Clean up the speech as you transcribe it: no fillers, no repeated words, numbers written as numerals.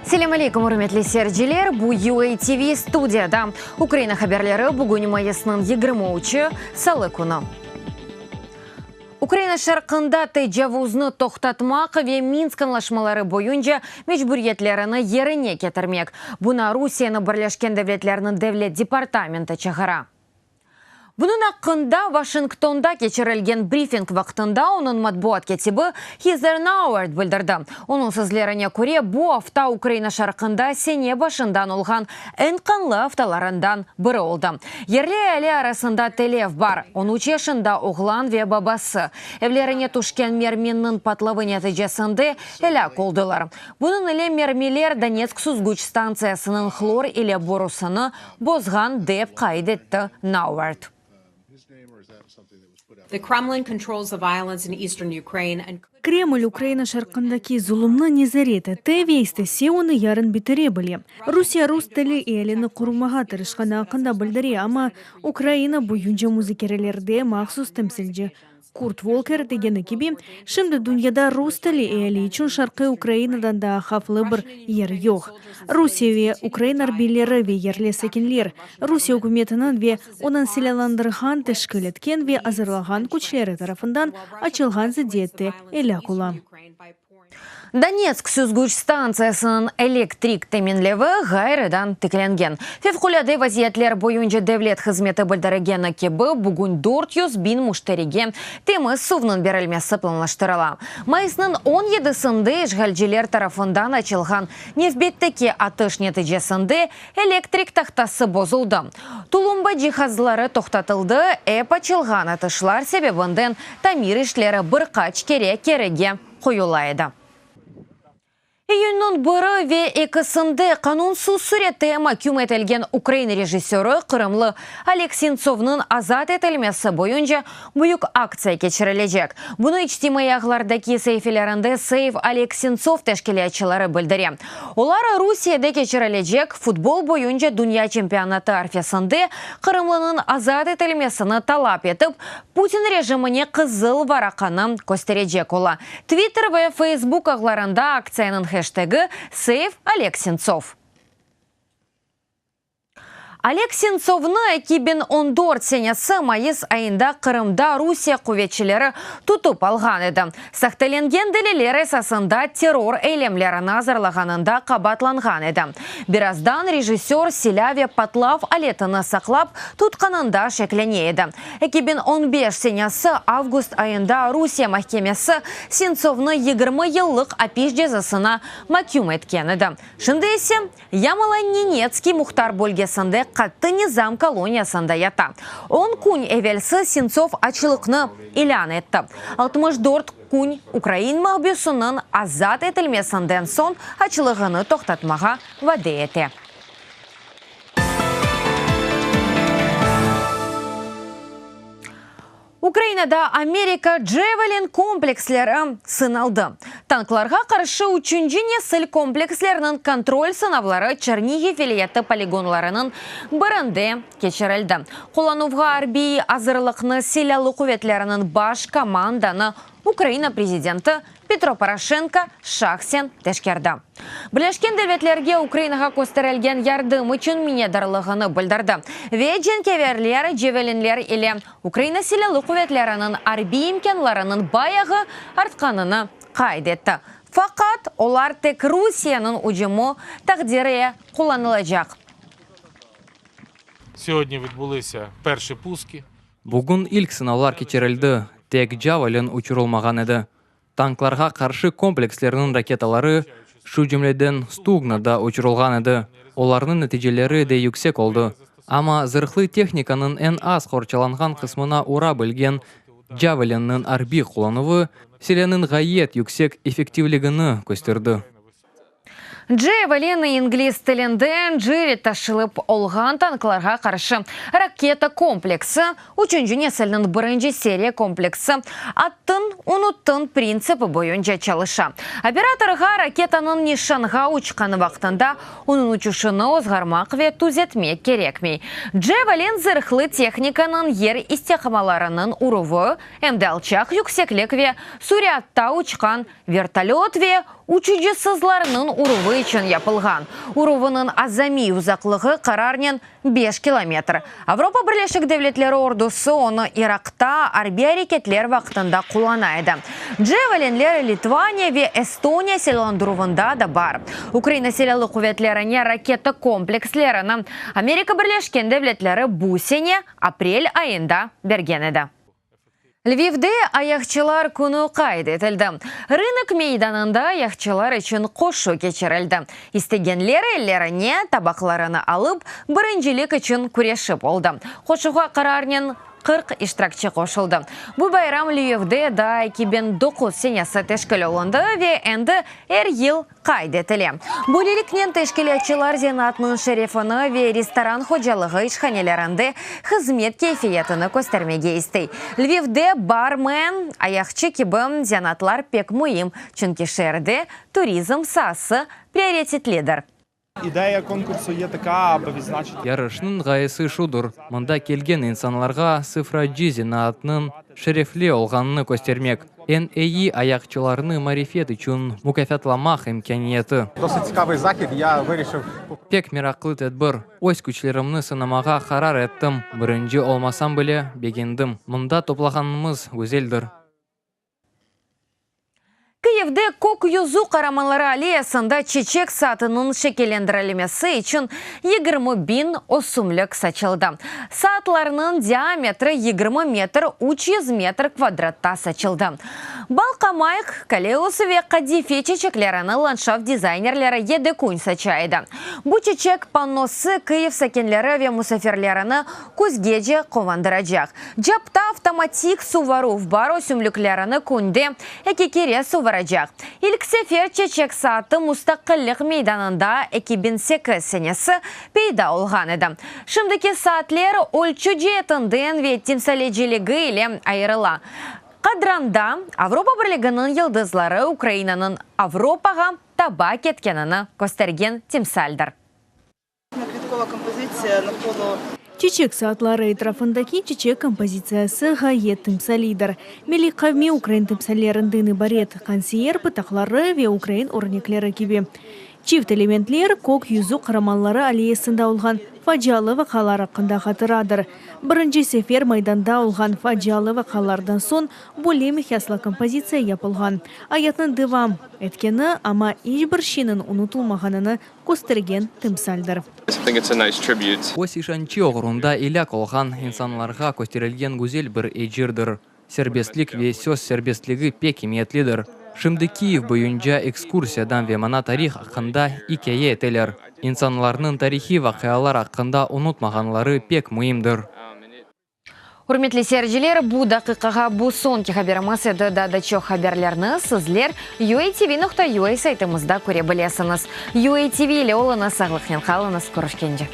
Selâm aleykum, ürmetli seyirciler! Bu UA TV studiyada Ukraina haberleri, bugün mayısnıñ 23-i, salı künü. Ukraina şarqında tecavuznı toqtatmaq ve Minsk añlaşmaları boyunca mecburiyetlerini yerine ketirmek, buña Rusiyeni Birleşken Devletlerniñ Devlet departamenti çağıra. Bunıñ aqqında Washingtonda keçirilgen brifing vaqtında onıñ matbuat kâtibi Heather Nauert bildirdi. Onıñ sözlerine köre, bu afta Ukraina şarqında sene başından olğan eñ qanlı aftalarından biri oldı. Yerli eali arasında telef bar, on üç yaşında oğlan ve babası evlerine tüşken merminiñ patlavı neticesinde elâk oldılar. Bunıñ ile mermiler Donetsk süzgüç stantsiyasınıñ hlor ile borusını bozğan, dep qayd etti Nauert. Kreml Ukraina şarqındaki zulumnı nezaret ete ve istese onı yarın bitire bile. Rusiye rus tilli ealini qorumağa tırışqanı aqqında bildire, amma Ukraina boyunca muzakerelerde mahsus temsilci Kurt Volker degeni kibi, şimdi dünyada rus tilli eali içün şarqiy Ukrainadan daa havflı bir yer yoq. Rusiye ve ukrain arbiyleri ve yerli sakinler, Rusiye ükümetiniñ ve onıñ silâlandırğan, teşkil etken ve azırlağan küçleri tarafından açılğan zıddiyette elâk ola. Donetsk süzgüç stantsiyasınıñ elektrik teminlevi ğayrıdan tiklengen. Fevqulâde vaziyetler boyunca devlet hızmeti bildirgeni kibi, bugün 400 biñ müşterige temiz suvnıñ berilmesi planlaştırıla. Mayısnıñ on yedisinde işğalciler tarafından açılğan nevbetteki atış neticesinde elektrik tahtası bozuldı, tulumba cihazları toqtatıldı, ep açılğan atışlar sebebinden tamir işleri bir qaç kere kerige qoyula edi. İyünniñ biri ve ekisinde qanunsız sürette maküm etilgen ukrain rejissörı qırımlı Oleg Sentsovnıñ azat etilmesi boyunca büyük aktsiya keçirilecek. Bunı içtimaiy ağlardaki saifelerinde Save Oleg Sentsov teşkilâtçıları bildire. Olar Rusiyede keçirilecek futbol boyunca dünya çempionatı arfesinde qırımlınıñ azat etilmesini talap etip, Putin rejimine qızıl varaqanı kösterecek ola. Twitter ve Facebook ağlarında aktsiyanıñ heştegi SaveOlegSentsov. Oleg Sentsovnı 2014 senesi mayıs ayında Qırımda Rusiye quvetçileri tutıp alğan edi. Sahtelengen deliller esasında terror eylemlerini azırlağanında qabaatlanğan edi. Birazdan rejissör silâ ve patlav aletini saqlap tutqanında şeklene edi. 2015 senesi avgust ayında Rusiye mahkemesi Sentsovnı 20 yıllıq apis cezasına maküm etken edi. Şimdi ise Yamalo-Nenetskiy muhtar bölgesinde qattı nizam koloniyasında yata. On kün evelsi Sentsov açlıqnı ilân etti. 64 kün ukrain mahbüsiniñ azat etilmesinden soñ açlığını toqtatmağa vade ete. Ukrainada Amerika Javelin kompleksleri sınaldı. Tanklarğa qarşı üçünci nesil komplekslerniñ kontrol sınavları Çernihiv vilâyeti poligonlarınıñ birinde keçirildi. Qullanuvğa arbiy azırlıqnı Silâlı quvetleriniñ baş komandanı Ukraina prezidenti Petro Poroşenko şahsen teşkerdi. Birleşken Devletlerge Ukrainağa kösterilgen yardım içün minnetdarlığını bildirdi ve cenkâverler Javelinler ile Ukraina Silâlı quvetleriniñ arbiy imkânlarınıñ bayağı artqanını qayd etti. Faqat olar tek Rusiyeniñ ücümi taqdiri qullanılacaq. Sögotni vidbulısâ perşi puski. Bugün ilk sınavlar keçirildi, tek Javelin uçurılmağan edi. Tanklarğa qarşı komplekslerniñ raketaları, şu cümleden Stugna da uçurılğan edi, olarnıñ neticeleri de yüksek oldı. Amma zırhlı tehnikanıñ eñ az qorçalanğan qısmına ura bilgen Javelinniñ arbiy qullanuvı silânıñ ğayet yüksek effektivligini kösterdi. Javelin ingliz tilinden Cirit taşılıp olğan tanklarğa qarşı raketa kompleksi, üçünci nesilniñ birinci seriya kompleksi, attıñ, unuttıñ printsipi boyunca çalışa. Operatorğa raketanıñ nişanğa uçqanı vaqtında onıñ uçuşını ozğarmaq ve tüzetmek kerekmey. Javelin zırhlı tehnikanıñ yer istihkamalarınıñ uruvı, em de alçaq yükseklik ve sürâtta uçqan vertolöt ve. Uçucısızlarnıñ uruvı içün yapılğan. Uruvınıñ azamiy uzaqlığı qararnen beş kilometr. Avropa Birleşik Devletleri ordusı onı İraqta arbiy areketler vaqtında qullana edi. Javelinler Litvaniya ve Estoniya silâlandıruvında da bar. Ukraina Silâlı quvetlerine raketa komplekslerini Amerika Birleşken Devletleri bu sene aprel ayında bergen edi. Lvivde ayaqçılar künü qayd etildi. Rınok meydanında ayaqçılar içün qoşu keçirildi. İstegenler ellerine tabaqlarını alıp, birincilik içün küreşip oldı. Qoşuğa qararnen 40 iştirakçi qoşuldı. Bu bayram Lvivde daa 2009 senesi teşkil olundı ve endi er yıl qayd etile. Böyleliknen teşkilâtçılar zenaatnıñ şerefini ve restoran hocalığı işhanelerinde hızmet keyfiyetini köstermege istey. Lvivde barmen, ayaqçı kibi zenaatlar pek müim, çünki şeerde turizm saası prioritetlidir. İdeya konkursu ye taka, aby vidznaçiti. Yarışnıñ ğayesi şudır, mında kelgen insanlarğa sıfracı zenaatnıñ şerefli olğanını köstermek, eñ eyi ayaqçılarnı marifet içün mukâfatlamaq imkâniyeti. Pek meraqlı tedbir. Öz küçlerimni sınamağa qarar ettim. Birinci olmasam bile, begendim. Mında toplağanımız güzeldir. Kıyivde Kök yüzü qaramanları alleyasında çeçek saatınıñ şekillendirilmesi içün 20 biñ ösümlik saçıldı. Saatlarnıñ diametri 20 metr 300 metr kvadratta saçıldı. Balqamaq, koleus ve qadife çeçeklerini landşaft dizaynerleri yedi kün saça edi. Bu çeçek pannosı Kıyiv sakinleri ve musafirlerini küzgece quvandıracaq. Capta avtomatik suvaruv bar ösümliklerini künde eki kere suvaracaq. İlk sefer çeçek saatı Mustaqillik meydanında 2008 senesi peyda olğan edi. Şimdiki saatler ölçü ceetinden ve timsaleciligi ile ayırıla. Qadranda Avropa Birliginiñ yıldızları Ukrainanıñ Avropağa taba ketkenini köstergen timsaldir. Kvitkova kompozitsiya navkolo. Çiçek saatları etrafındaki çiçek kompozitsiyası ğayet timsaliydir. Milliy qavmiy ukrain timsallerinden ibaret, qanseer pıtaqları ve ukrain örnekleri kibi. Çift elementler Kök yüzü qaramanları alleyasında olğan facialı vaqialar aqqında hatıradır. Birinci sefer Maydanda olğan facialı vaqialardan soñ böyle miqyaslı kompozitsiya yapılğan. Ayatnıñ devam etkeni, amma iç bir şeyniñ unutılmağanını köstergen timsaldir. Öz işançı oğrunda elâk olğan insanlarğa kösterilgen güzel bir ecirdir. Serbestlik ve söz serbestligi pek emiyetlidir. Şimdi Kiyev boyunca ekskursiyadan ve mana tarih aqqında ikâye eteler. İnsanlarnıñ tarihiy vaqialar aqqında unutmağanları pek müimdir. Ürmetli seyirciler, bu daqiqağa bu soñki haberimiz edi. Daa da çoq haberlerni sizler uatv.ua saytımızda köre bilesiñiz. UATV ile oluñız, sağlıqnen qalıñız, körüşkence.